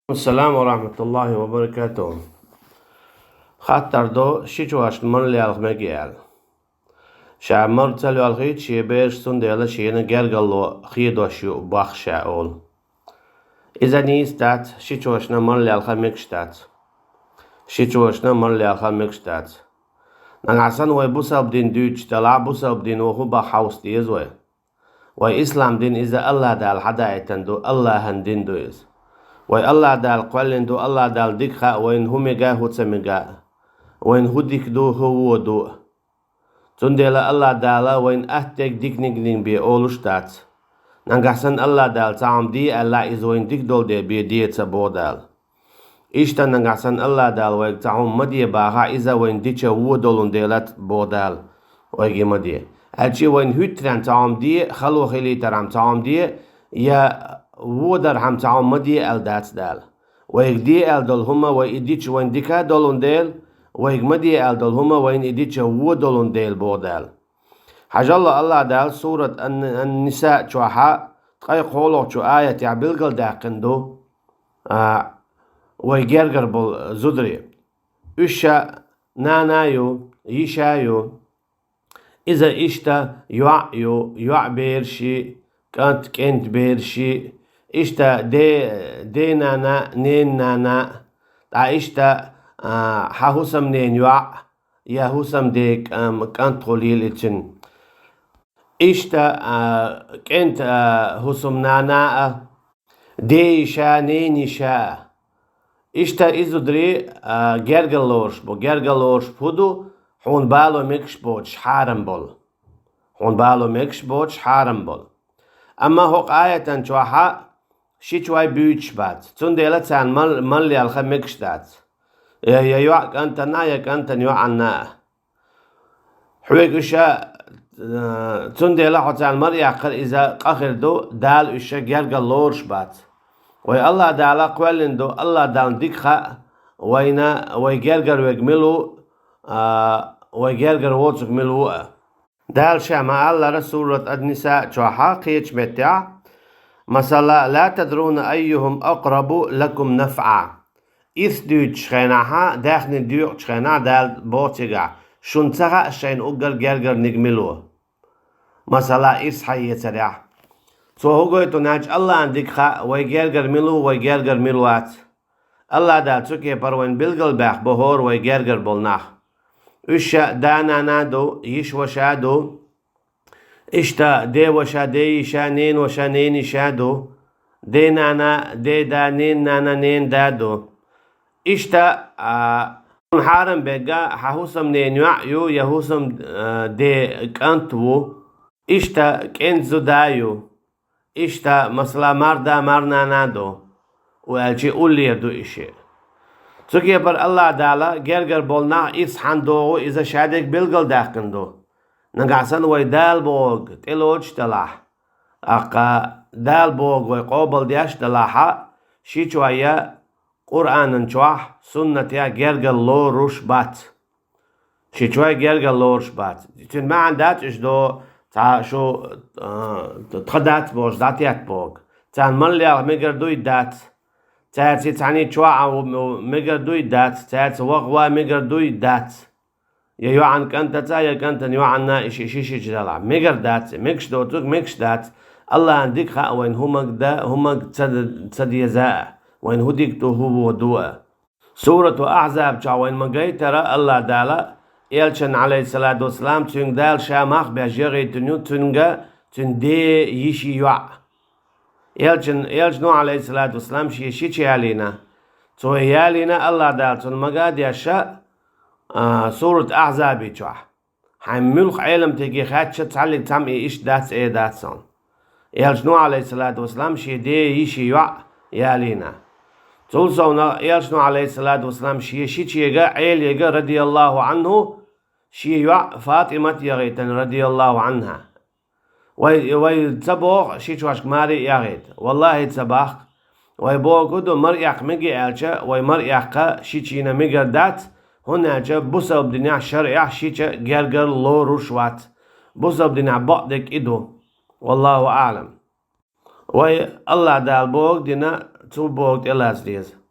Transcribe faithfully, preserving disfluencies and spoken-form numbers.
Ассаламу ва рахматуллахи ва баракатуху. Хаттар ду, ши чувашна мара лелха мега аьлла. Ша мара ца лоьлхийта шен бераш, цундела шена гергарло хедош ю боху ша олу. Иза нийса дац, ши чувашна мара лелха мегаш дац. Ши чувашна мара лелха мегаш дац. Нагахь санна вай бусалба дин дуьйцуш делахь, бусалба дино хӀун боху хьовса деза вай. Вай ислам дин иза АллахӀ Дала хьадаийтина ду, АллахӀан дин ду иза. Вай АллахӀ Дала кхоьллина ду, АллахӀ Дала дика хаьа вайна хӀун мега, хӀун ца мега, вайна хӀун дика ду, хӀун вон ду. Цундела АллахӀ Дала вайна атта дерг диканиг-ниг бе олуш дац. Нагахь санна АллахӀ Дала цхьа хӀума де аьлла, иза вайна дика долу дела бе деца боху Дала. Иштта нагахь санна АллахӀ Дала вайга цхьа хӀума ма де бахахь, иза вайна дича вон долун делац боху Дала, вайга и ма де. Аьлча вайна хӀуьттарехь цхьа хӀума де, хало хилийтархьама цхьа хӀума де, я вон дархьама цхьа хӀума ма де аьлла дац Дала. Вайга де аьлла долу хӀума вай и дича вайна дика долун дела, вайга ма де аьлла долу хӀума вайна и дича вон долун дела боху Дала. Хьажал АллахӀ Дала сурат Ан-, Ан-Ниса чохьа ткъе кхоалгӀачу аятехь билгалдаьккхина ду, а, вай гергара болу зударий. Уьш ша нана ю, йиша ю. Иза иштта йоӀ ю, йоӀ бераш и, кӀант, кӀентан бераш и, иштта де-, денана, ненанана, ткъа иштта, а, хьан хӀусамненан йоӀ, я хӀусамден кӀан-, кӀант хуьлийла и цуьнан. Иштта, а, кӀентан, а, хӀусамнана а, ден йиша, ненан йиша а. Иштта и зударий, а, гергарлоруш бу. Гергарлоруш бу хӀун ду, хьуна бало мегаш боцуш хьарам болу. Хьуна бало мегаш боцуш хьарам болу. Амма хӀокху аятан чохьа ши чой буьйцуш бац. Цундела царна мал-, мал лелха мегаш дац. Я, я йоӀ кӀантана, я кӀантана йоӀанна а. Хьоьга уьш а, э, цундела хьо царна мара эккхар иза къа хир ду, Дала уьш а гергарлоруш бац. Вай АллахӀ Дала кхоьллина ду, АллахӀ Далла дика хаьа, вайна, вай гергара верг мила ву, а, вай гергара воцург мила ву а. Дала ша ма-аллара сурат Ан-Ниса чохьа кхечу меттехь, масала, ла тадруна айюхум акърабу лакум нафӀа. Ирс дуьйцучу хенахьа, даьхни доькъучу хенахь Дала боху цигахь, шуна ца хаьа шайна уггар гергарниг мила ву. Масала, ирс хьаэцарехь. Цо хӀун гойту аьлча, АллахӀна дика хаьа, вай гергар мила ву, вай гергар мила вац. АллахӀ Дала цу кепара вайна билгалбаьхна бу хӀора вай гергар болу нах. Уьш ша да-нана ду, йиша-ваша ду. Иштта деваша, дейиша, ненаваша, ненайиша ду. Денана, деда, ненанана, ненада ду. Иштта, а, хьарам бегга, хьан хӀусамненан йоӀ ю, я хӀусам, а, ден кӀант ву. Иштта кӀентан зуда ю. Иштта, масала, марда, марнана ду. У аьлчи уллера ду и шиъ. Цу кепара АллахӀ Дала гергар болу нах ирс хьан догӀу, иза шадерг билгалдаьккхина ду. Нагахь санна вай Дала бохург тӀелоцуш делахь, аккха Дала бохург вай къобалдеш делахьа, ши чой я Къуръанан чохь, суннатехь гергар лоруш бац. Ши чой гергар лоруш бац. Цуьнан маьӀна дац уьш до, цхьа шу, а, тхан дац бохуш, дӀатетта боху. Царна мала лелха мегар дуй дац. Цаьрца цхьаьний чохь а ву мегар дуй дац. Цаьрца ваха ван мегар дуй дац. Я йоӀан кӀантаца, я кӀантан йоӀанна и ши, ши, ши чу далахь. Мегар дац, мегаш доцург мегаш дац. АллахӀна дика хаьа вайна хӀумаг да, хӀумаг ца, ца деза а, вайна хӀун дика ду, хӀун вон ду а. Сурату Ахьзаб чохь вайна ма гайтара, АллахӀ Дала, Элчан, Ӏалайхиссалату вассалам, цуьнга Дала ша мах беш яхийтина ю, цуьнга, цуьнан ден йиши йоӀ. Элчан, Элчано, Ӏалайхиссалату вассалам, шен шича ялийна. Цо ялийна, АллахӀ Дала цунна мага а деш, а, сурат Ахьзаби чохь. Хьайн муьлха Ӏеламтиге хаьттича, цхьаллиг цхьамма и иштта дац, э, дац сан. Элчано, Ӏалайхиссалату вассалам, шен ден йиши йоӀ ялийна. Цул совнах Элчано, Ӏалайхиссалату вассалам, шен шичега, Ӏелега, радияллаху Ӏанху, шен йоӀ ФатӀимат яхийтина, радияллаху Ӏанха. Вай, вай ца боху шичошка маре а яхийта. Валлахи, ца бахка. Вай бохург ду, мара эккха мега аьлча, вай мара эккха шичина мегар дац, хӀунда аьлча бусалба динехь, шарӀехь шича гергар лоруш вац. Бусалба динехь бакъдерг и ду. Валлаху аӀлам. Вай АллахӀ Дала бохург дина, ژٕ بوگ تہِ لژھ ڈیٖز۔